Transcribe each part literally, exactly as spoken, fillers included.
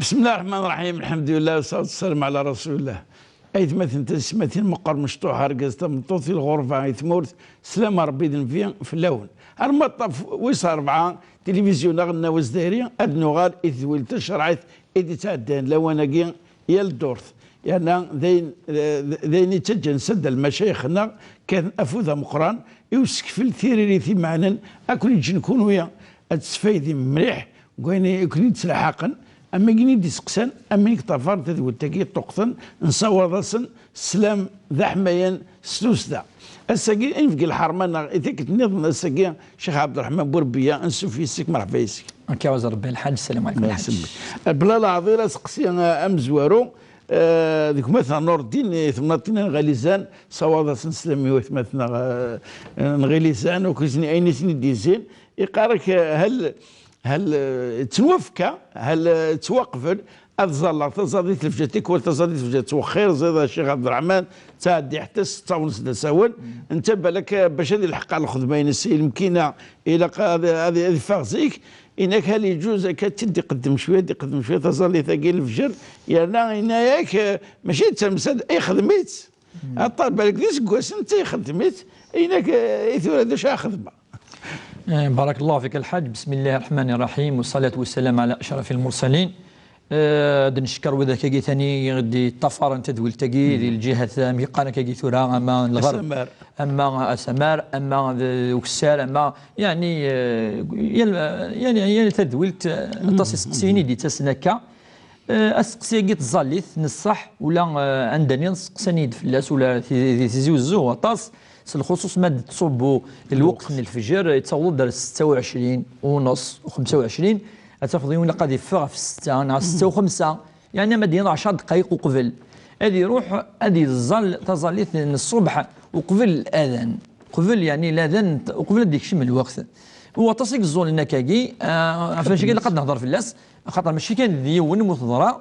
بسم الله الرحمن الرحيم، الحمد لله والصلاة والسلام على رسول الله. Aytmaten, taysetmatin, meqqar mecṭuḥ, argaz, tameṭṭut, i lɣerba, i tmurt, sslam n Ṛebbi d nnbi fell-awen. Arma ṭṭaf wis ṛebɛa, tilivizyu-nneɣ n Azzayri, ad nuɣal i tedwilt tacerɛit i d-ittɛeddan lawan-agi yal ddurt. Yerna d ayen, d ayen yettaǧǧan sadda lmacayix-nneɣ, kkaten afud ameqqran i usekfel, tiririt imeɛnen, ad ken-ǧǧen kunwi ad tesfaydim mliḥ deg wayen i ken-id-ttlaḥaqen, am win i d-iseqsan, am win i yeṭṭafaren tadwilt-agi ṭṭuqten, nessawaḍ-asen sslam d aḥmayan s tussda. Ass-agi, i nbeggi lḥerma-nneɣ i tikkelt nniḍen, ass-agi, Ccix Ɛebderreḥman Burbiya, ansuf yes-k, merḥba yes-k. Akka, ɛuzz Ṛebbi lḥaǧ, sslam ɛlikum lḥaǧ. Bla leɛḍil, aseqsi, eh, amezwaru, eh, deg umater Nureddin, i temnaḍt-nni n Ɣilizan, sawaḍ-asen sslam i watmaten-nneɣ, eh, n Ɣilizan, akked ayen i sen-id-yezzin, iqqar-ak, eh, hal, hal, eh, ttwafka, hal, eh, ttwaqbel, ad ẓalleɣ taẓallit n lefjer, tikwal taẓallit n lefjer ttwexxir, ẓid a Ccix Ɛebderreḥman, ttɛeddi ḥetta ssetta u ness d asawen, netta balak, eh, bac ad ilḥeq ɣer lxedma-ines i lemkina, ilaq ad, ad, ad iffeɣ zik, inak hal yeǧuz akka ad tt-id-iqeddem cwiya, ad iqeddem cwiya taẓallit-agi n lefjer, yerna yenna-yak, eh, mačči d tamsalt, ixdem-itt. Aṭṭar balak d iseggasen netta ixeddem-itt, inak, eh, i tura d acu ara xedmeɣ? Eh, بارك الله فيك الحاج. بسم الله الرحمن الرحيم، والصلاة والسلام على أشرف المرسلين. Eh, ad neckeṛ widak-agi tani i d-yeṭṭafaren tadwilt-agi di lǧihat, amek i qqaren akka-agi tura, ama n lɣerb, Asamar. Ama asamar, ama d ukessar, ama, yeɛni, eh, yal, yal, yal tadwilt, eh, aṭas iseqsiyen i d-yettasen akka. Eh, aseqsi-agi n tẓallit n ṣṣeḥ, ula, eh, anda nniḍen seqsan-iyi-d fell-as, ula ti-, di Tizi Wezzu aṭas, s lxuṣuṣ ma d-tettṣubbu lweqt n lfejr, yettaweḍ-d ar setta u ɛecrin u ness, xemsa u ɛecrin, ad tafeḍ yiwen ilaq ad iffeɣ ɣef setta neɣ setta u xemsa, yeɛni ma d-yenneḍ ɛecra dqayeq uqbel. Ad iruḥ ad iẓẓal taẓallit n ṣṣubḥ uqbel ladan. Uqbel, yeɛni ladan, uqbel ad d-ikcem lweqt. U aṭas i yeẓẓulen akkagi, ah, ɣef wacu ilaq ad nehḍer fell-as, axaṭer mačči kan d yiwen umi teḍra,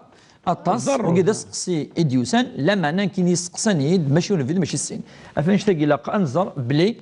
aṭas, wagi d aseqsi i d-yusan, lameɛna nekkini yesteqsan-iyi-d, mačči ur nbid, mačči sin. Ɣef annect-agi ilaq ad nẓer belli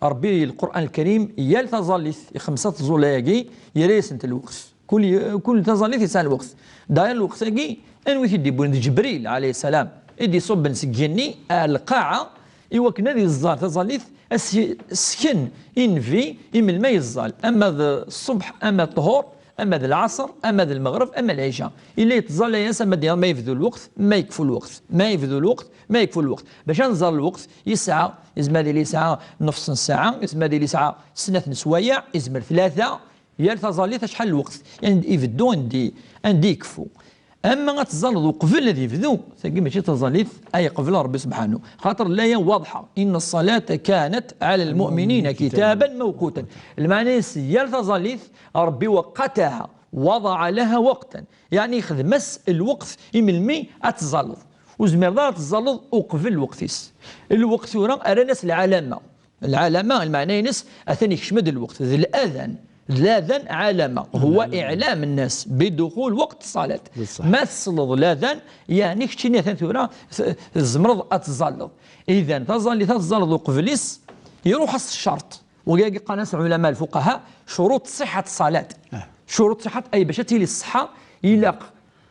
Ṛebbi, Lqur'an Lkarim, yal taẓallit i xemsa tẓulla-agi, yerra-yasent lweqt. Kul, kul taẓallit yesɛa lweqt. D'ailleurs, lweqt-agi, anwa i t-id-yewwin? D Ǧebril, ɛalayhi ssalam, i d-iṣubben seg igenni ar lqaɛa, i wakken ad iẓẓal taẓallit, ad s-, sken i nnbi i melmi yeẓẓal, ama d ṣṣbeḥ, ama d ṭṭhur, ama d lɛaṣer, ama d lmeɣreb, ama d lɛica. Yella yettẓalla-yas ama d, ma yebdu lweqt, ma yekfu lweqt, ma yebdu lweqt, ma yekfu lweqt. Bac ad nẓer lweqt, yesɛa, yezmer ad yili yesɛa nefṣ n ssaɛa, yezmer ad yili yesɛa snat n sswayeɛ, yezmer tlata, yal taẓallit acḥal lweqt, yani ibeddu anda i, anda i yekfu. Ama ad tẓalleḍ uqbel ad yebdu, tagi mačči d taẓallit ay iqbel Ṛebbi subḥanu. Xaṭer laya waḍḥa, إن الصلاة كانت على المؤمنين كتابا موقوتا. Lmeɛna-s yal taẓallit, Ṛebbi وقتها، وضع لها وقتا. Yeɛni ixdem-as lweqt i melmi ad tẓalleḍ. Ur zmireḍ ara ad tẓalleḍ uqbel lweqt-is. Lweqt tura rran-as lɛalama. Lɛalama, lmeɛna-ines, atan ikcem-d lweqt. D ladan. D ladan ɛalama. هو إعلام الناس بدخول وقت الصلاة. بصح. Ma tesleḍ ladan, yeɛni keččini atan tura t-, tzemreḍ ad tẓalleḍ. Idan, taẓallit ad tẓalleḍ uqbel-is, iruḥ-as ccerṭ. Wagi qqaren-as lɛulama lfuqaha, شروط صحة الصلاة. Ah. شروط صحة, ay bac ad tili ṣṣeḥḥa, ilaq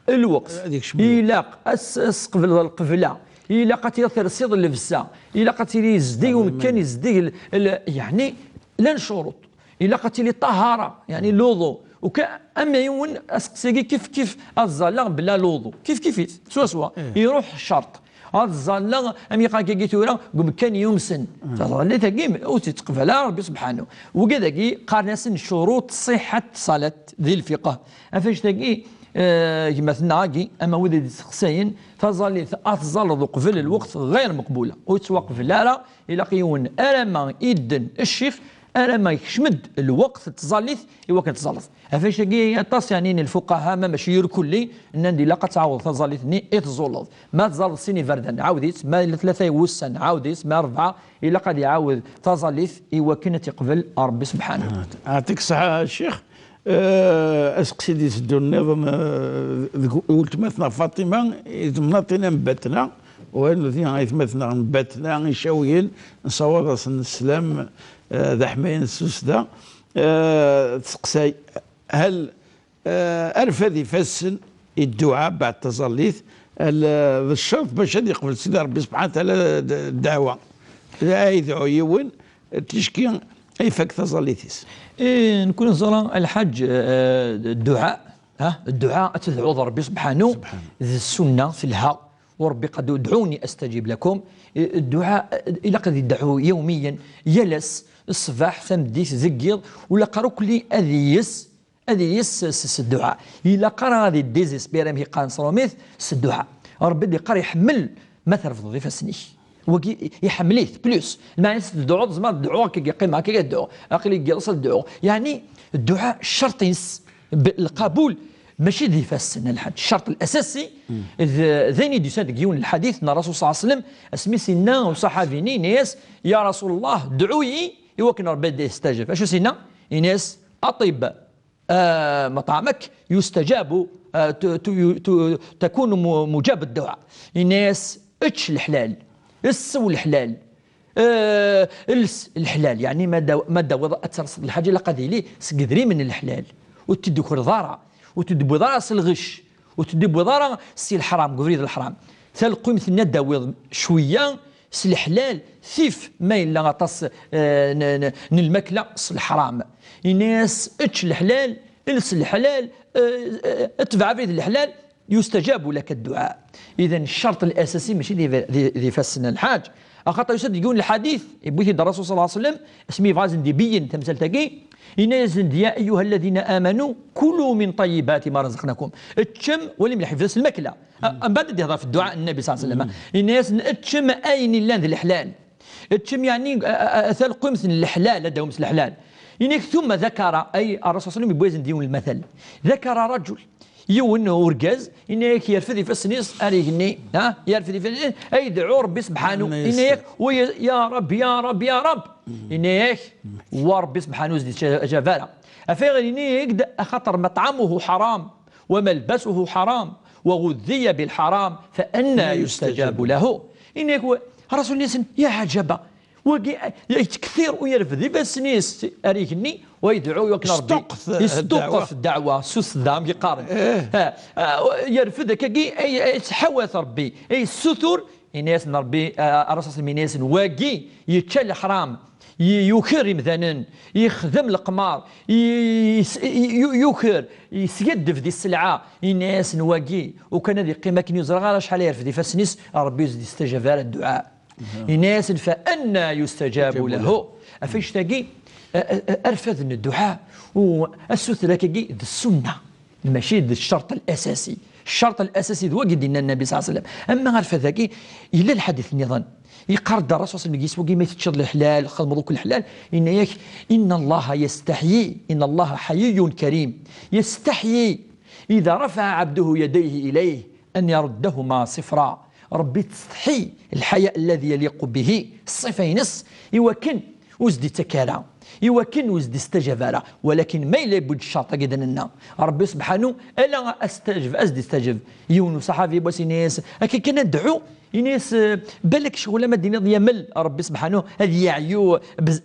lweqt. Ad ikcem lweqt. Ilaq ad s-, ad tesqebleḍ lqebla. Ilaq ad tili tersiḍ llebsa. Ilaq ad tili yezdeg umekkan, yezdeg l-, l-, yeɛni, llan ccuruṭ. Ilaq ad tili ṭṭahara, yeɛni luḍu. Uka-, am yiwen aseqsi-agi kif kif ad ẓalleɣ bla luḍu. Kif kif-it, swaswa. Eh. Iruḥ ccerṭ. Ad ẓalleɣ, am iqan-agi tura, deg umekkan yumsen. Taẓallit-agi ur tt-ittqbal ara Ṛebbi subḥanu. Wigi dagi qqaren-asen شروط صحة الصلاة di lfiqh. Ɣef annect-agi, eh, gma-tneɣ-agi, ama wid i d-isteqsayen, taẓallit ad tẓalleḍ uqbel lweqt ɣir meqbula. Ur yettwaqbel ara, ilaq yiwen arama idden ccix, arama yekcem-d lweqt n tẓallit i wakken tẓalleḍ. Ɣef annect-agi aṭas, yeɛni, n lfuqaha, ma mačči irkulli, nnan-d ilaq ad tɛawdeḍ taẓallit-nni i tẓulleḍ. Ma tẓalleḍ sin iberdan, ɛawed-itt, ma tlata wussan, ɛawed-itt, ma rebɛa, ilaq ad iɛawed taẓallit i wakken ad t-iqbel Ṛebbi subḥanu. Ɛṭik ṣṣeḥḥa a ccix. Eh, aseqsi d-iteddun nniḍen, eh, deg weltma-tneɣ Faṭima, i temnaḍt-ina n Batna, u nutni aytmaten-nneɣ n Batna, Icawiyen, nessawaḍ-asen sslam, eh, d aḥmayan s tussda. Eh, tseqsay, hal, eh, arfad ifassen Dduɛa beɛd taẓallit, d ccerṭ bac ad yeqbel Sidi Ṛebbi subḥanahu wa taɛala ddeɛwa. Ay yedɛu yiwen, ticki ay ifak taẓallit-is. Nekkni neẓra, a Lḥaǧ, dduɛa, dduɛa ad tedɛuḍ Ṛebbi subḥanahu, d ssunna telha. Ur Ṛebbi qal: "ادعوني أستجب لكم". Dduɛa ilaq ad yedɛu yawmiyan, yal ass, ṣṣbeḥ, tameddit, deg yiḍ, ur ilaq ara akk ad yes ad yes s dduɛa. Ilaq ara ad yeddizespir, amek i qqaren s tṛumit, s dduɛa. Ṛebbi d-yeqqar iḥemmel ma trefdeḍ ifassen-ik. Wagi iḥemmel-it plus. Lmeɛna-s tedɛuḍ, tzemreḍ ad tedɛuḍ akka, qqim akka ad tedɛuḍ. Aql-i deg yiḍes ad tedɛuḍ. Yeɛni dduɛa ccerṭ-ines, lqabul, mačči d ifassen, a Lḥaǧ. Ccerṭ l-asasi d ayen i d-yusan deg yiwen n lḥadit n Ṛṛasul ṣalla Llahu ɛalayhi wa sallam, asmi s-inna uṣaḥabi-nni, inna-yas: "Ya Rasul Llah, dɛu-yi i wakken Ṛebbi ad d-yestajeb." Acu s-inna? Inna-yas: "أطب مطعمك يستجاب، تكون مجاب الدعاء". Inna-yas: "Ečč leḥlal, ssew leḥlal, els leḥlal." Yeɛni ma d-tawiḍ ad terseḍ lḥaǧa, ilaq ad yili seg idrimen n leḥlal. Ur tt-id-tukreḍ ara, ur tt-id-tewwiḍ ara s lɣecc, ur tt-id-tewwiḍ ara si leḥram, deg ubrid n leḥram. Talqwimt-nni ad d-tawiḍ cwiya s leḥlal, tif ma yella aṭas n lmakla s leḥram. Inna-yas: "Ečč leḥlal, els leḥlal, tbeɛ abrid n leḥlal, يستجاب لك الدعاء". Idan, ccerṭ l-asasi mačči d ifassen, a Lḥaǧ. Axaṭer yusa-d deg yiwen n lḥadit, yewwi-t-id Ṛṛasul ṣalla Llahu ɛalayhi wa sallam, asmi yebɣa ad sen-d-ibeyyen tamsalt-agi, yenna-yasen-d: "يا أيها الذين آمنوا كلوا من طيبات ما رزقناكم". Eččem, wali mliḥ, yebda s lmakla. Mbeɛd ad d-ihḍer ɣef dduɛa n Nnbi ṣalla Llahu ɛalayhi wa sallam. Yenna-yasen: "Eččem ayen illan d leḥlal." Eččem, yeɛni, talqwimt n leḥlal, ad d-tawim s leḥlal. Yenna-yak: "ثم ذكر", ay Ṛṛasul ṣalla Llahu ɛalayhi wa sallam yewwi-yasen-d yiwen n lmatal. "ذكر رجل", yiwen n urgaz, yenna-yak yerfed ifassen-is ar igenni, ha? Yerfed ifassen-is, ay yedɛu Ṛebbi subḥanahu. Yenna-yak: "Ya Ṛebbi, ya Ṛebbi, ya Ṛebbi." Yenna-yak, wa Ṛebbi subḥanahu ur s-d-yettjab ara. Ɣef ayɣer? Yenna-yak-d: "Axaṭer مطعمه حرام وملبسه حرام وغذي بالحرام فأنى يستجاب له". Yenna-yak Ṛṛasul-nsen: "Ya ɛǧaba, wagi yettktir u yerfed ifassen-is ar igenni, wa yedɛu i wakken Ṛebbi yesṭuqqet ddeɛwa, s usdam i qqaren." Yerfed akkagi, ay yettḥawat Ṛebbi, ay yessutur, yenna-yasen Ṛebbi, Ṛṛasul yenna-yasen: "Wagi yečča leḥram, yuker imdanen, yexdem leqmar, yuker, yeskaddeb di sselɛa." Yenna-yasen: "Wagi, ukan ad yeqqim akken, ur ẓriɣ ara acḥal yerfed ifassen-is, Ṛebbi ur s-d-yestajab ara dduɛa." Yenna-yasen: "فأنى يستجاب له". Ɣef annect-agi, arfad n dduɛa u assuter akkagi d ssunna, mačči d ccerṭ l-asasi. Ccerṭ l-asasi d wagi d-yenna Nnbi ṣalla Llahu ɛalayhi wa sallam. Ama arfad-agi, yella lḥadit nniḍen. Yeqqar-d Ṛṛasul ṣalla Llahu ɛalayhi wa sallam: "Imi teččeḍ leḥlal, txedmeḍ akk leḥlal", yenna-yak: "إن الله يستحيي، إن الله حيي كريم، يستحيي إذا رفع عبده يديه إليه أن يردهما صفرا". Ṛebbi yettsetḥi, الحياء الذي يليق به, ṣṣifa-ines, i wakken ur s-d-yettak ara, i wakken ur s-d-yestajab ara. Walakin ma yella yewwi-d ccerṭ-agi d-nenna, Ṛebbi subḥanahu, ala as-d-yestajab yiwen n uṣaḥabi, yiwwas yenna-yas: "Akka kan ad dɛu", yenna-yas: "Balak ccɣel ma d-tiniḍ yamel Ṛebbi subḥanahu, ad yeɛyu."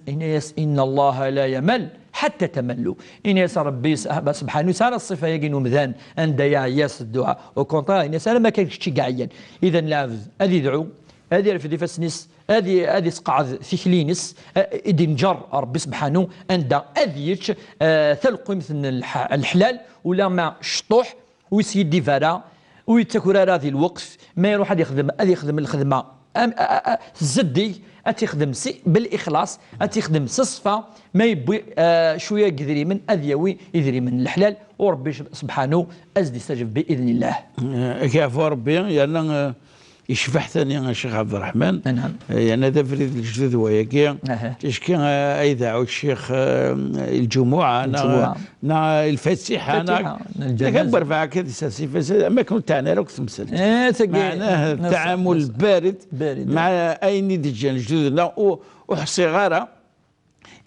Yenna-yas: "إن الله لا يمل حتى تملوا". Yenna-yas Ṛebbi subḥanahu, ur yesɛi ara ṣṣifa-agi n umdan anda yeɛya s dduɛa. Au contraire, yenna-yas: "Alamma kan kečč i yeɛyan." Idan, lɛebd ad idɛu, ad irfed ifassen-is, ad i-, ad isqeɛd tikli-ines, a-, i d-inǧer Ṛebbi subḥanahu, anda ad yečč, eh, talqwimt n lḥ-, leḥlal, ula ma cṭuḥ, ur yeskiddib ara, ur yettaker ara di lweqt, ma iruḥ ad yexdem, ad yexdem lxedma, am-, a-, a-, a-, tzeddig, ad tt-yexdem si, bel ixlaṣ, ad tt-yexdem s ṣṣfa, ma yewwi, eh, cwiya n yedrimen, ad yawi idrimen n leḥlal, u Ṛebbi subḥanahu ad s-d-yestajeb bi idnillah. Eh, ad k-yeɛfu Ṛebbi, yerna, eh, Yecbeḥ tani a Ccix Ɛebderreḥman. Anɛam. Eh, yerna d abrid n lejdud wayagi. Aha. Ticki, eh, ay deɛɛu Ccix, eh, lǧumuɛa, neɣ, lǧumuɛa, neɣ lfatiḥa, neɣ, lfatiḥa, neɣ lǧanaza. Kan berbeɛ akka di sasif, ama kan ur teɛni ara akk temsalt. Eh, tagi, meɛnah, neṣṣaḥ, ttaɛamul neṣṣaḥ. Barid, barid, meɛna ayen i d-ǧǧan lejdud-nneɣ, ur, ur ḥṣiɣ ara.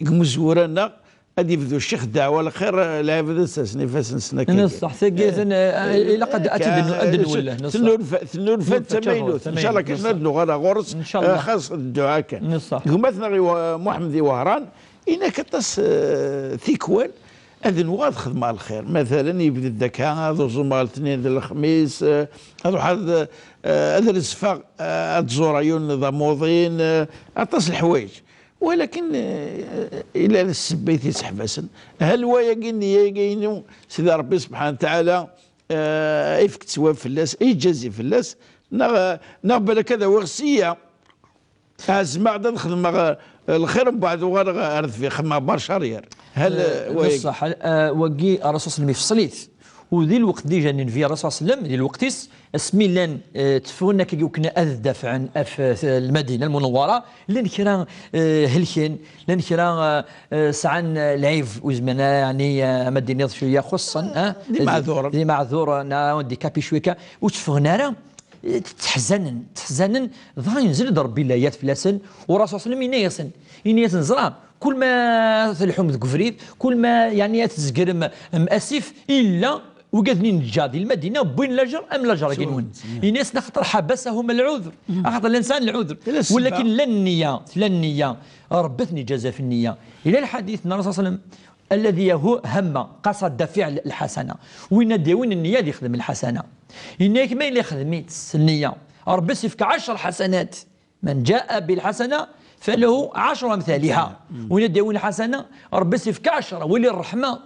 Deg umezwura-nneɣ, ad yebdu ccix ddeɛwa lxir, lɛibad ad sersen ifassen-nsen akka. Neṣṣaḥ, tagi, eh, ten-, eh, ilaq ad, ad akka, tt-id-, ad, eh, d-nwelleh, neṣṣaḥ. Tennulfa, tennulfa d tamaynut. Tamaynut, neṣṣaḥ. Incallah kan ad nuɣal ɣur-s, incallah, eh, xas dduɛa kan. Neṣṣaḥ. Gma-tneɣ i Wa-, Muḥemmed i Wehran, inak aṭas, eh, tikwal, ad nweɣ ad xedmeɣ lxir. Matalan, yebda-d akka, ad uẓumeɣ letnin d lexmis, eh, ad ruḥeɣ ad, eh, ad rezfeɣ, eh, ad ẓureɣ yiwen d amuḍin, eh, aṭas n leḥwayeǧ. Walakin, eh, ila d ssebba i t-isseḥbasen. Hal wayagi, nniya-agi-inu, Sidi Ṛebbi subḥanahu wa taɛala, eh, ifk ttwab fell-as, iǧazi fell-as, neɣ, neɣ balak ad awiɣ siyya, ɛezmeɣ-d ad xedmeɣ, eh, lxir, mbeɛd uɣaleɣ ar deffir, xedmeɣ marche arrière. Hal, eh, wayagi. Ṣṣeḥ, eh, wagi, Ṛṛasul sallam ifṣel-it. U di lweqt déjà n Nnbi, Ṛṛasul sallam, di lweqt-is, asmi llan, eh, tteffɣen akka yukken ad dafɛen af, eh, Lmadina Lmunawwara, llan kra, eh, helken, llan kra, eh, eh, sɛan, eh, lɛib, ur zmiren ara, yeɛni, eh, ama d-tiniḍ cwiya xuṣṣen, eh, d imeɛduren. D imeɛduren, neɣ handicapés cwiya, ur tteffɣen ara. Ttḥezanen, ttḥezanen, dɣa yenzel-d Ṛebbi layat fell-asen, u Ṛṛasul sallam yenna-yasen, yenna-yasen, ẓra, kul ma tleḥḥum deg ubrid, kul ma, yeɛni, ad tzeggrem, em, asif, illa wigad-nni neǧǧa di Lmadina, wwin lajer am lajer-agi-nwen. Yenna-yasen, axaṭer ḥabasahum lɛudur, axaṭer llan sɛan lɛudur. Tella ssebba. Walakin tella nniya, tella nniya, Ṛebbi ad ten-iǧaza ɣef nniya. Yella lḥadit n Ṛṛasul sallam, الذي هو هم قصد فعل الحسنة. Win ad d-yawin nniya ad yexdem lḥasana. Yenna-yak ma yella yexdem-itt s nniya, Ṛebbi as-yefk ɛecṛa ḥasanat. من جاء بالحسنة فله عشر أمثالها. Win ad d-yawin lḥasana, Ṛebbi as-yefk ɛecṛa. Wali ṛṛeḥma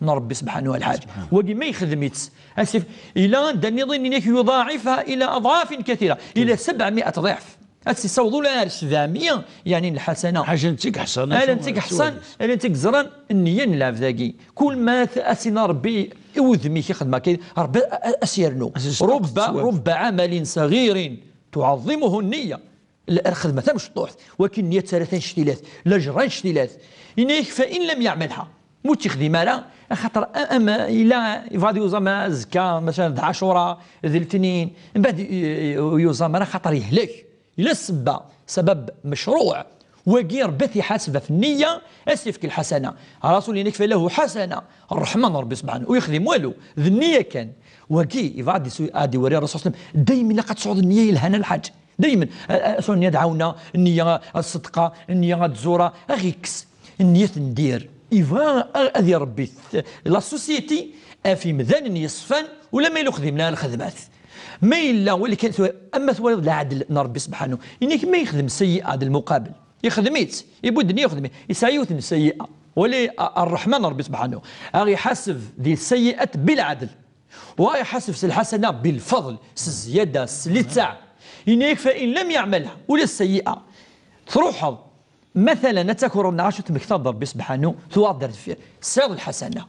n Ṛebbi subḥanahu wa taɛala. Wagi ma yexdem-itt, as-yef-, ila anda nniḍen yenna-yak يضاعفها إلى أضعاف كثيرة، إلى سبعمائة ضعف. Ad tt-issaweḍ ula ar sebɛemya, yeɛni n lḥasana. Ḥaca n tigḥsan, ala n tigḥsan, ala n tigẓran, nniya n lɛebd-agi. Kul ma t-, ad s-yenna Ṛebbi i wudem-ik ixdem akka, Ṛebbi a-, a-, a s-yernu. رب، رب عمل صغير تعظمه النية. L-, lxedma tamecṭuḥt, wakin nniya d tara tanectilat, lajra anectilat. Yenna-yak, فإن لم يعملها. Ma ur tt-yexdim ara, axaṭer a-, ama yella yebɣa ad yuẓam azekka, masalan, d Ɛacura, d letnin, mbeɛd, eh, eh, ur yuẓam ara, axaṭer yehlek. Yella ssebba, sabab mecruɛ. Wagi Ṛebbi ad t-iḥaseb ɣef nniya, ad s-yefk lḥasana. Ṛṛasul yenna-k, فله حسنة. Ṛṛeḥma n Ṛebbi subḥanahu, ur yexdim walu, d nniya kan. Wagi, yebɣa ad isu-, ad iwali Ṛṛasul sallam, dayem ilaq ad tesɛuḍ nniya yelhan a lḥaǧ. Dayem, a, a, sɛu nniya ad ɛawneɣ, nniya ad ṣeddqeɣ, nniya ad ẓureɣ, ad ɣ-ikkes. Nniya tendir. Yebɣa a-, ad iṛebbi t-, la société ɣef imdanen yeṣfan, ula ma yella ur xdimen ara lxedmat. Ma yella, wali kan tura, ama twaliḍ lɛedl n Ṛebbi subḥanahu, yenna-k ma yexdem seyyi'a d lmuqabel. Yexdem-itt, ibudd nniya yexdem-itt. Yesɛa yiwet n seyyi'a. Wali a-, ṛṛeḥma n Ṛebbi subḥanahu. A ɣ-iḥaseb di seyyi'at bilɛedl. Wa iḥaseb s lḥasana bilfeḍl, s zzyada, s litteɛ. Yenna-yak, فإن لم يعملها, ula d seyyi'a. Truḥeḍ, matalan, ad takreḍ neɣ acu tmektaḍ d Ṛebbi subḥanahu, tuɣeḍ-d ar deffir. Tesɛiḍ lḥasana.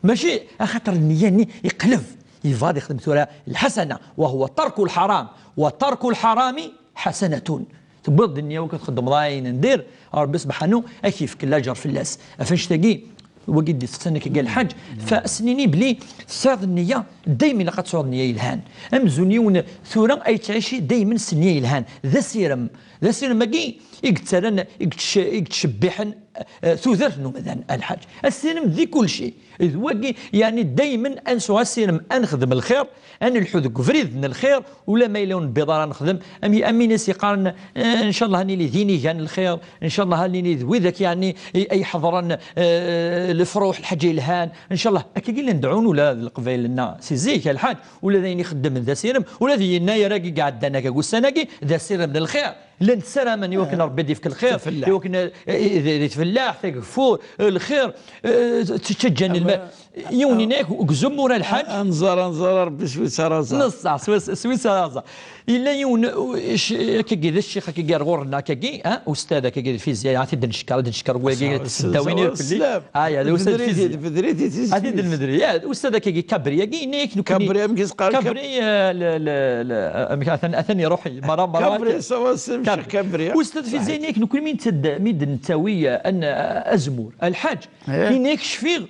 Mačči axaṭer nniya-nni iqleb. Yebɣa ad ixdem tura lḥasana. وهو ترك الحرام. وترك الحرام حسنة. Tewwiḍ-d nniya-w ad txedmeḍ ayen n dir, Ṛebbi subḥanahu ad k-yefk laǧer fell-as. Ɣef annect-agi, wagi d-iseqsan akka gar lḥaǧ, fa as-nini belli tesɛiḍ nniya, dayem ilaq ad tesɛuḍ nniya yelhan. Amzun yiwen tura ay yettɛici dayem s nniya yelhan. D asirem. D asirem-agi i yettarran, i yettce-, i yettcebbiḥen, eh, tudert n umdan, a lḥaǧ. Asirem di kulci. D wagi, yeɛni dayem ad nesɛu asirem, ad nexdem lxir, ad nelḥu deg ubrid n lxir, ula ma yella ur newwiḍ ara nexdem, am, am win i s-yeqqaren, eh, ncallah ad nili d inigan n lxir, ncallah ad nili d widak, yeɛni, i, ay iḥeḍren, eh, lefruḥ, lḥaǧa yelhan, ncallah. Akkagi i llan deɛɛun ula d Leqbayel-nneɣ si zik, a lḥaǧ, ula d ayen ixeddmen d asirem, ula d yennayer-agi i iɛeddan akka deg ussan-agi, d asirem n lxir. Llan ssaramen i wakken Ṛebbi ad d-yefk lxir, i wakken, eh, eh, di, di tfellaḥt, ageffur, eh, lxir, eh, ttaǧǧan lma. Yiwen yenna-yak, deg uzemmur a lḥaǧ. Anẓar, anẓar, Ṛebbi s wis ara ẓer. Neṣṣaḥ, s wis, s wis ara ẓer. Yella yiwen, eh, c-, akkagi d ccix, akkagi ar ɣur-neɣ, akkagi, ah, ustad, akkagi d lfizya, ad t-id-neckeṛ, ad d-neckeṛ wagi, s-, s-, tseddawin s-, irkelli. Aya, d ustad lfizya. Lmedri, lmedri, ya, ustad akkagi, Kabri-agi, yenna-yak nekkni. Kabri, amek i s-qqaren? Kabri, eh, l-, l-, l-, amek, atan, atan iruḥ, mara, mara. Kabri, ça va, c'est Kabri. Kabri, hein? Ustad fizya, yenna-yak nekkni mi nettad-, mi d-nettawi, eh, an-, eh, azemmur, a lḥaǧ, yenna-yak cfiɣ,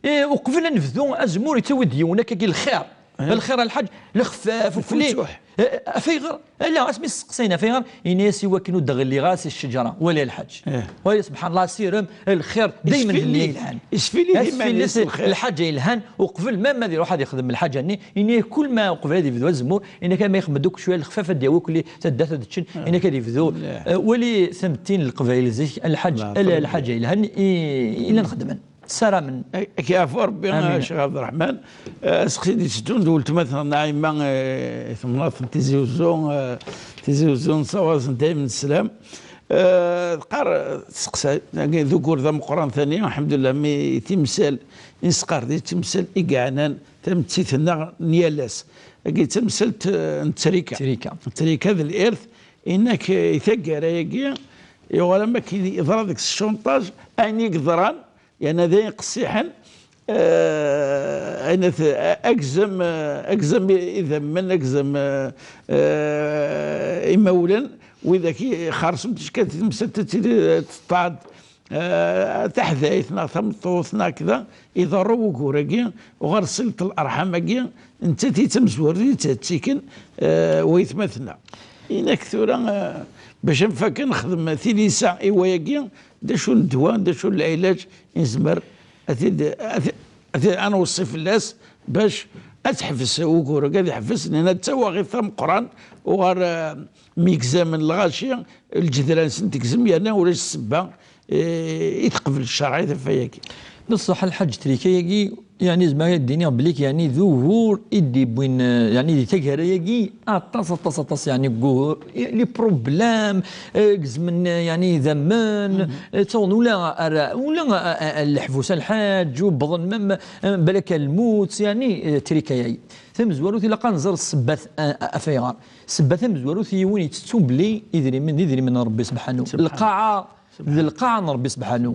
eh, uqbel ad nebdu azemmur, yettawi-d yiwen akkagi lxir. Lxir a lḥaǧ, lexfaf, ufli. Eh, af ayɣer? Ala, asmi s-steqsayen af ayɣer, yenna-yas i wakken ur d-ɣelliɣ ara si ccejra. Wali a lḥaǧ. Wali, subḥan Allah, asirem, lxir, daymen d nniya yelhan. Asfili-s lḥaǧa yelhan, uqbel ma, ma ad iruḥ ad ixdem lḥaǧa-nni, yenna-yak kul ma uqbel ad yebdu azemmur, yenna-yak ma ixdem-d akk cwiya lexfaf ad d-yawi akk taddart ad ččen, yenna-yak ad yebdu. Eh, wali tametti n Leqbayel zik, a lḥaǧ, ala lḥaǧa yelhan i, i llan xeddmen. ssaramen. Ak yeɛfu Rebbi, a Ccix Ɛebderreḥman. Eh, aseqsi d-itteddun d weltma-tneɣ Naɛima, eh, i temnaḍt n Tizi Uzzu, eh, Tizi Uzzu, nessawaḍ-asen daymen sslam. Eh, teqqar, testeqsa, d ugur d ameqqran tani, lḥemdullah, mi timsal, i nesqar di timsal i yeɛnan tamettit-nneɣ n yal ass. Agi d tamsalt, eh, n ttrika. Ttrika. Ttrika d l'irt, inak, eh, i taggara-agi, yuɣal am akken yeḍra deg-s cunṭaj, ayen i yeḍran, yerna d ayen qessiḥen, eh, ayen at-, agzem, eh, agzem idammen, agzem, eh, eh, imawlen, widak i xerṣen tickat di temsalt ad tili, eh, teṭṭeɛd, eh, taḥdayt neɣ tameṭṭut neɣ kda, iḍerru wugur-agi, uɣer ṣilet lerḥam-agi, nettat i d tamezwarut i d-ttiken, eh, waytmaten-a. Inak tura, eh, bac ad nfak ad nexdem tilisa i wayagi, d acu n ddwa, d acu n lɛilaǧ i nezmer ad t-id, ad t-, ad t-, ad nweṣṣi fell-as bac ad teḥbes ugur-agi, ad yeḥbes, nna d tawaɣit tameqqrant uɣer, eh, mi gzamen lɣaci, lǧedra-nsen tegzem, yerna ulac ssebba, eh, i teqbel ccreɛ i taffa-agi. D ṣṣeḥ, Lḥaǧ, ttrika-agi, yeɛni, zemreɣ ad d-iniɣ belli, yeɛni, d ugur i d-yewwin, eh, yeɛni, di taggara-agi, aṭas, aṭas, aṭas, yeɛni, n wugur, les problèmes, eh, gezmen, eh, yeɛni, idammen, eh, ttawen ula ar, ula a, a, a leḥbus, a Lḥaǧ, wwḍen même, eh, balak ar lmut, yeɛni, eh, ttrika-agi. Tamezwarut, ilaq ad nẓer ssebbat, eh, af ayɣer. Ssebba tamezwarut, yiwen yettettu belli idrimen d idrimen n Rebbi sebḥanu. Lqaɛa d lqaɛa n Rebbi sebḥanu.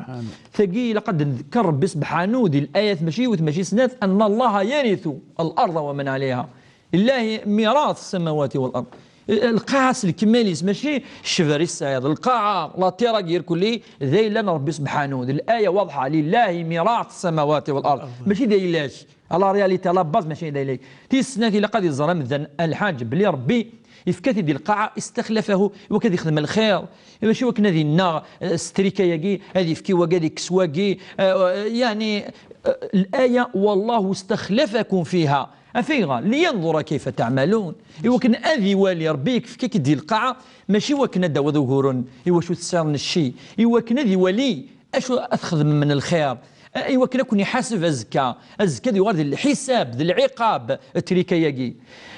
Tagi ilaq ad d-ndekker Rebbi sebḥanu di layat mačči yiwet, mačči snat, أن الله يرث الأرض ومن عليها. لله ميراث السماوات والأرض. Lqaɛa s lekmal-is, mačči ccber i tesɛiḍ. Lqaɛa, la terre-agi irkelli, d ayla n Rebbi sebḥanu. D laya waḍḥa, لله ميراث السماوات والأرض. Mačči d ayla-k. À la réalité, à la base, mačči d ayla-k. Tis snat, ilaq ad iẓer amdan, a Lḥaǧ, belli Rebbi yefka-t-id di lqaɛa, استخلفه, i wakken ad yexdem lxir, mačči i wakken ad innaɣ, eh, s ttrika-agi, ad yefk i wagi, ad ikkes wagi, eh, eh, yeɛni, eh, laya, والله استخلفكم فيها. Af ayɣer? لينظر كيف تعملون. I wakken ad iwali Rebbi yefka-k-id di lqaɛa, mačči i wakken ad d-tawiḍ uguren, i wacu tesɛiḍ n cci, i wakken ad iwali acu ad txedmem n lxir, i wakken ad ken-iḥaseb azekka. Azekka ad yuɣal d lḥisab, d lɛiqab, ttrika-agi.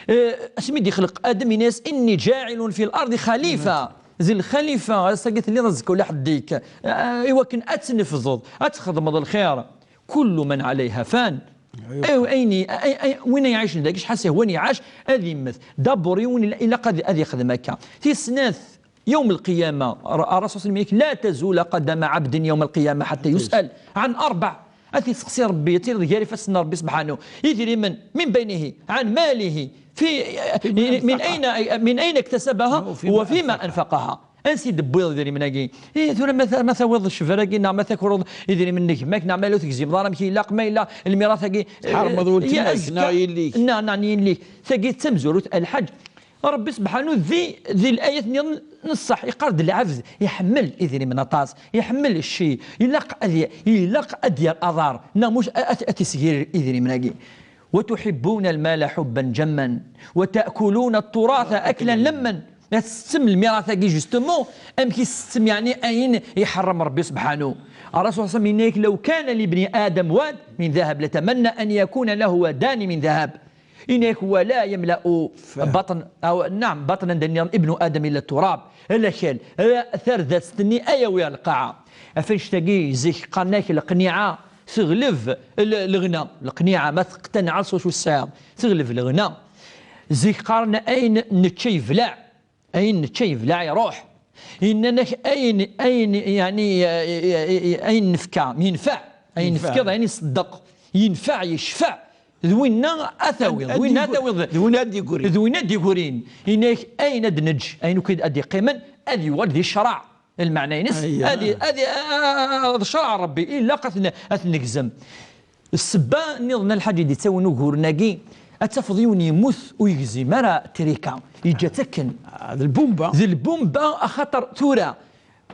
Eh, asmi d-ixleq Adem, yenna-yas: إني جاعل في الأرض خليفة. D lxalifa, ass-agi telliḍ, azekka ulaḥedd-ik. Eh, i wakken ad tnefḍeḍ, ad txedmeḍ lxir. كل من عليها فان. Ayen, ay, ay, win ay iɛicen dagi, acḥal s ihwan iɛac, ad immet. D'abord, yiwen ila-, ilaq ad, ad yexdem akka. Tis snat, يوم القيامة، الر-، الرسول صلى الله عليه وسلم يقول: لا تزول قدم عبد يوم القيامة حتى يسأل عن أربع. Ad t-yesteqsi Rebbi, ad tiliḍ gar ifassen n Rebbi sebḥanu. Idrimen, من بينه، عن ماله، في، من أين، من أين اكتسبها وفيما أنفقها. Ansi d-tewwiḍ idrimen-agi? Eh, tura ma ta-, ma tawiḍ ccber-agi, neɣ ma takruḍ idrimen n gma-k, neɣ ma ur tegzimeḍ ara amek ilaq, ma yella lmirat-agi, eh, tḥermeḍ weltma-k, neɣ yelli-k. Neɣ, neɣ n yelli-k. Tagi d tamezwarut, a Lḥaǧ. Rebbi sebḥanu di, di layat nniḍen n ṣṣeḥ, iqqar-d: العبد يحمل idrimen aṭas, يحمل cci, ilaq ad y-, ilaq ad yerr aḍar, neɣ mhux a-, a-, ad t-isgir idrimen-agi. وتحبون المال حبا جما وتأكلون التراث أكلا لما. Ad tettettem lmirat-agi, justement, amek i tettettem, yeɛni, ayen iḥeṛṛem Rebbi sebḥanu. Ṛṛasul صلى الله عليه وسلم yenna-yak: لو كان لابن آدم واد من ذهب لتمنى أن يكون له وادان من ذهب. Yenna-yak: ولا يملأ بطن، أو نعم، بطن, anda nniḍen, ابن آدم إلا التراب. Alakal, eh, tardast-nni ay awi ar lqaɛa. Af annect-agi, zik qqaren-ak lqniɛa teɣleb l-, leɣna. Lqniɛa, ma teqtanaɛeḍ s wacu tesɛiḍ, teɣleb leɣna. Zik qqaren ayen nečča yeblaɛ, ayen nečča yeblaɛ iruḥ. Yenna-ak ayen, ayen, yeɛni, eh, eh, eh, ayen nefka, yenfeɛ. Ayen nefkiḍ, ayen iṣeddeq, yenfeɛ, yecfeɛ. D winna ad tawiḍ, d winna ad tawiḍ. D winna ad d-yegrin. D winna ad d-yegrin. Yenna-ak ayen ad neǧǧ, ayen akk ad d-yeqqimen, ad yuɣal di ccreɛ. Lmeɛna-ines, ad i-, ad i-, a-, a-, a-, d ccreɛ n Rebbi, ilaq ad t-n-, ad t-negzem. Ssebba nniḍen, a Lḥaǧ, i d-ittawin uguren-agi, ad tafeḍ yiwen yemmut ur yegzim ara trika, yeǧǧa-tt akken. Ah, d lbumba. D lbumba, axaṭer tura,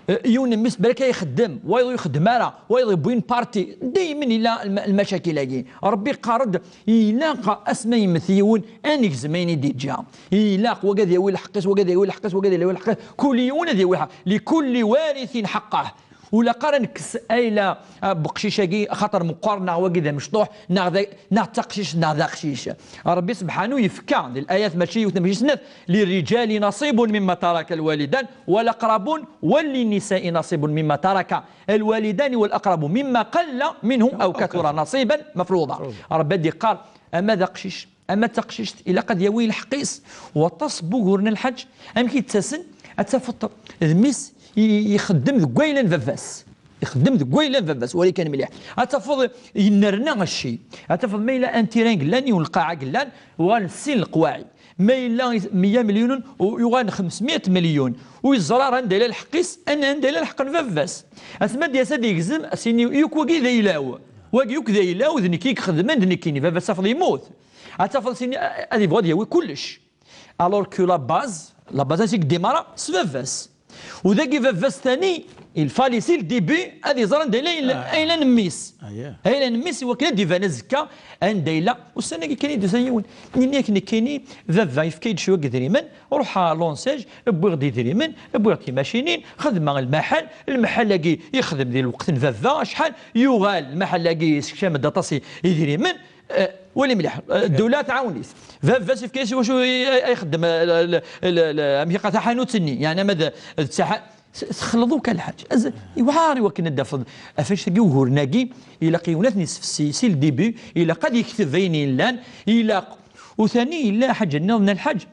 eh, yiwen n mmi-s balak ad ixeddem, wayeḍ ur ixeddem ara, wayeḍ yewwi une partie, daymen yella lma-, lmacakil-agi. Rebbi iqqar-d, ilaq asma yemmet yiwen, ad negzem ayen i d-yeǧǧa. Ilaq wagi ad yawi lḥeqq-is, wagi ad yawi lḥeqq-is, wagi ad yawi lḥeqq-is. Kul yiwen ad yawi lḥeqq. لكل وارث حقه. Ur ilaq ara nekkes ayla, ah, beqcic-agi, axaṭer meqqer, neɣ wagi d amecṭuḥ, neɣ d, neɣ d taqcict, neɣ d aqcic. Ṛebbi sebḥanu yefka di layat, mačči yiwet, mačči snat: للرجال نصيب مما ترك الوالدان والأقربون وللنساء نصيب مما ترك الوالدان والأقربون مما قل منه أو كثر نصيبا مفروضا. Ṛebbi ad d-iqqar, ama d aqcic, ama d taqcict, ilaq ad yawi lḥeqq-is. Waṭas n wuguren, a Lḥaǧ, amek i d-ttasen, ad tafeḍ d mmi-s i-, ixeddem deg wayla n baba-s. Ixeddem deg wayla n baba-s, wali kan mliḥ. Ad tafeḍ yennerna cci. Ad tafeḍ ma yella un terrain yellan, yiwen lqaɛa yellan, uɣalen sin leqwaɛi. Ma yella meyya milyun, u-, yuɣal xemsmiyat milyun. Ur yeẓra ara anda yella lḥeqq-is, an-, anda yella lḥeqq n baba-s. Asma d-yas ad yegzem, as-yini, "Yakk wagi d ayla-w. Wagi yakk d ayla-w, d nekk i ixedmen, d nekkini." Baba-s tafeḍ yemmut. Ad tafeḍ s-yini, a-, ad yebɣu ad yawi kullec. Alors que la base, la base, ansi i yeddimara? S baba-s. U dagi baba-s tani, il fallait si le début ad iẓer anda yella ayla, ayla n mmi-s. Ayla n mmi-s, iwakken ad d-iban azekka anda yella. Ussan-agi kan i d-yusa yiwen. Nini-ak nekkini, baba yefka-yi-d cwiya n yedrimen, ruḥeɣ à l'enseigne, wwiɣ-d idrimen, wwiɣ-d timacinin, xedmeɣ lmaḥal, lmaḥal-agi yexdem di lweqt n baba, acḥal yuɣal lmaḥal-agi yessekcam-d aṭas i-, idrimen. Eh, wali mliḥ, eh, ddula tɛawen-it. Baba-s yefka-yas i wacu i-, ay, ay ixeddem, eh, l-, l-, l-, l-, amek iqal, taḥanut-nni, yeɛni ama d, d taḥa-, s-, texleḍ akk, a Lḥaǧ. Az-, iwɛer i wakken ad d-tafeḍ. Ɣef annect-agi uguren-agi, ilaq yiwen ad ten-yessefsi si le début, ilaq ad yekteb ayen yellan, ilaq. U tani yella ḥaǧa nniḍen, a Lḥaǧ,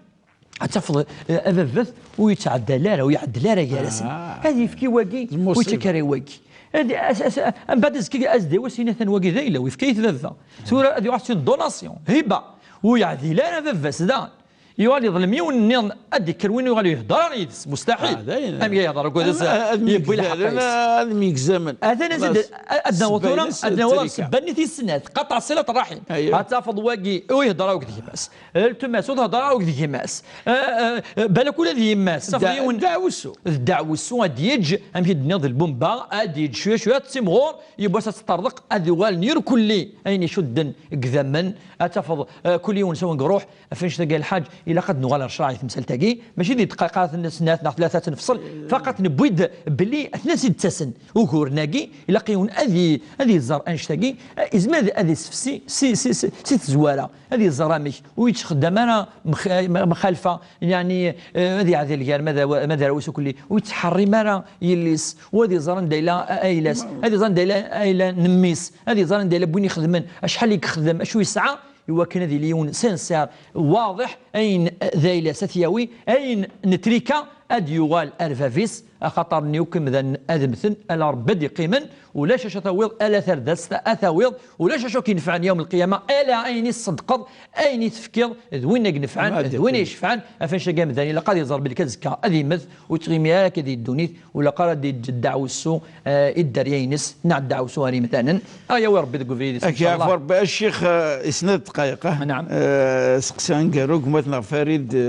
ad tafeḍ, eh, ababat ur yettɛeddal ara, ur iɛeddel ara gar-asen. Ad yefk i wagi, ur yettak ara i wagi. Ad, as, as, mbeɛd azekka, as-d-yawi, as-yini atan wagi d ayla-w, yefka-yi-t baba. Tura ad yuɣal s une donation, hiba. Ur yeɛdil ara baba-s daɣen. Yuɣal yeḍlem yiwen nniḍen, ad d-ikker win yuɣal yehder yid-s, mustaḥil. Amek yehder akked, ad yewwi lḥeqq-is? Ad myegzamen. Atan ad, ad naweḍ tura, ad naweḍ ɣer ssebba-nni tis snat, qeṭṭeɛ silat ṛṛaḥim. Ad tafeḍ wagi ur yehder ara akked gma-s. Weltma-s ur thedder ara akked gma-s. Eh, eh, eh, balak ula d yemma-s. Tafeḍ yiwen ddeɛwessu. D ddeɛwessu ad d-yeǧǧ, amek i d-tenniḍ, d lbumba, ad d-yeǧǧ cwiya cwiya, ad timɣur, yiwwas ad teṭṭerḍeq, ad uɣalen irkelli ayen icudden deg idammen. Ad tafeḍ, eh, kul yiwen s wayen iruḥ. Ɣef annect-agi, a Lḥaǧ, ilaq ad nuɣal ar ccṛeɛ i temsalt-agi. Mačči di ddqayeq ara ten-, snat neɣ tlata ad t-nefṣel. Faqat newwi-d belli atnan s d-ttasen uguren-agi, ilaq yiwen ad i-, ad iẓer annect-agi, eh, izmer ad, ad isefsi si, si, si, si tezwara. Ad iẓer amek, ur yettxeddam ara mx-, mxalfa, yeɛni, eh, ad yeɛdil gar ma d aw-, ma d arraw-is ukelli, ur yettḥerrim ara yelli-s, u ad iẓer anda yella a-, ayla-s, ad iẓer anda yella ayla n mmi-s, ad iẓer anda yella win ixedmen, acḥal i yexdem, acu yesɛa, iwakken ad yili yiwen sincère, waḍeḥ, ayen d ayla-s ad t-yawi, ayen n trika ad yuɣal ar bab-is, axaṭer nni akk imdanen ad mmten, ala Ṛebbi ad d-iqqimen, ulac acu ad tawiḍ, ala tardast ad tawiḍ, ulac acu ad k-inefɛen yawm lqiyama, ala ayen i tṣeddqeḍ, ayen i tefkiḍ, d win i inefɛen, d win i icefɛen. Ɣef annect-agi amdan ilaq ad iẓer belli azekka ad immet, ur yettɣimi ara akka di ddunit, ur ilaq ara ad d-yeǧǧ ddeɛwessu, eh, i dderya-ines, neɣ ddeɛwessu ar yimdanen. Ad yawi Ṛebbi deg ubrid-is, incallah. Ad k-yeɛfu Ṛebbi. A ccix, eh, i snat dqayeq, ah? Naɛam. Eh, seqsi aneggaru, gma-tneɣ Farid, eh,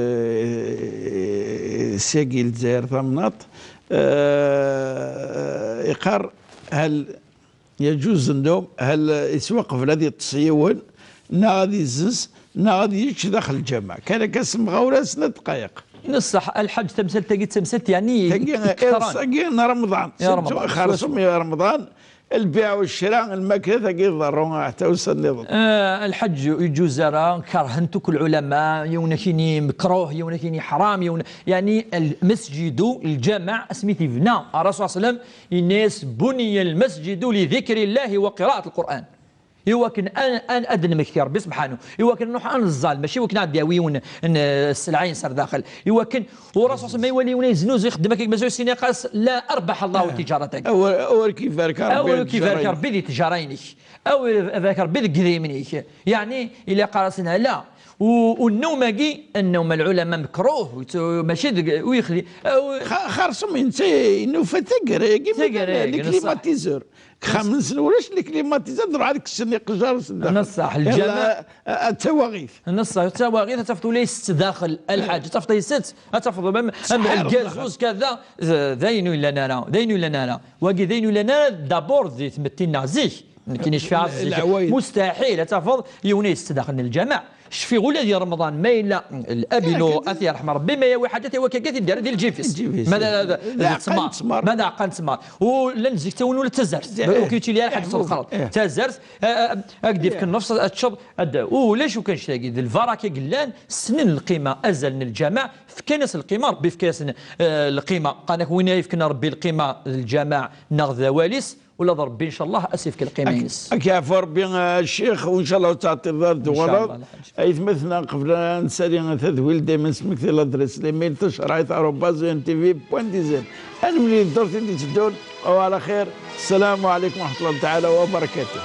syagi Lezzayer tamnaḍt, eh, iqqar: هل يجوز النوم؟ هل يسوى قبل أن يطس يون؟ Neɣ ad izzenz, neɣ ad yečč daxel lǧameɛ. Kan akka s lemɣawla, snat dqayeq. Neṣṣeḥ, a Lḥaǧ, tamsalt-agi d tamsalt, yeɛni, tagi, iketren. Iḍes-agi n Remḍan. Ya Remḍan, xerṣum swaswa. Ya Remḍan, lbiɛ u ccra, lmakla, tagi tḍerru ḥetta ussan nniḍen. Eh, a Lḥaǧ, ur yeǧǧuz ara, kerhen-t akk lɛulama, yiwen ad k-yini mekruh, yiwen ad k-yini ḥram, yiwen, yeɛni, المسجد, lǧameɛ, asmi t-yebna Ṛṛasul ṣalla Llahu ɛalayhi wa sallam, yenna-yas: بني المسجد لذكر الله وقراءة القرآن. Iwakken an-, an-, ad d-nmekti Ṛebbi subḥanu, iwakken nruḥ ad neẓẓal, mačči iwakken ad d-yawi yiwen n, eh, sselɛa-ines ar daxel, iwakken u Ṛṛasul ma iwali yiwen yeznuzu, ixeddem akka, mačči sin iqas: لا أربح الله تجارتك. Awer, awer k-ibarek Ṛebbi. Awer k-ibarek Ṛebbi di tejara-inek. Awer ibarek Ṛebbi deg idrimen-ik. Yeɛni, ilaq ara s-nɛella. U, u nnum-agi, nnum lɛulama mekruh, u, mačči deg, u yexli, u xa-, xerṣum netta nufa taggara-agi, taggara-agi, les climatiseurs. Deg ixxamen-nsen ulac les climatiseurs, ad ruḥen ad kksen iqejjar-nsen daxel. Neṣṣaḥ, lǧameɛ. Yalla, a, a, d tawaɣit. Neṣṣaḥ, d tawaɣit, ad tafeḍ ula isett daxel, a Lḥaǧ, ad tafeḍ isett, ad tafeḍ am, am lgazuz, kada, d, d ayen ur yellan ara, d ayen ur yellan ara. Wagi d ayen ur yellan ara, d'abord di tmetti-nneɣ zik. Nekkini cfiɣ zik. Mustaḥil ad tafeḍ yiwen isett daxel n lǧameɛ. Cfiɣ ula di Remḍan ma yella labino, ad t-yerḥem Rebbi, ma yawi ḥaǧat i wakka i d-yerra di lǧif-is. Lǧif-is. Ma d, d, d ttmer. Ma d aɛeqqa n ttmer. U llan zik ttawin ula d tazart. Ur k-yettili ara ḥaǧa s lxerḍ. Tazart, a, a, a k-d-yefk nnefs ad teččeḍ, ad, u ulac akk annect-agi. D lbaraka i yellan, ssnen lqima, azal n lǧameɛ, fkan-as lqima, Rebbi yefka-yasen, eh, lqima. Qqaren-ak win ara yefken Rebbi lqima d lǧameɛ neɣ d awal-is, ula d Rebbi, ncallah, ad s-yefk lqima-ines. Ad k-yeɛfu Rebbi, a Ccix, u ncallah ur tettɛeṭṭileḍ ara ad tuɣaleḍ. Aytmaten-a, qbel ad nsali tadwilt, dayma nesmekti ladres, l'email tacerɛit arobase N T V point D Z. Ad nemlil ddurt i d-iteddun, u ɛla xir. Ssalamu ɛlikum wa raḥmatullahi taɛala wa barakatuh.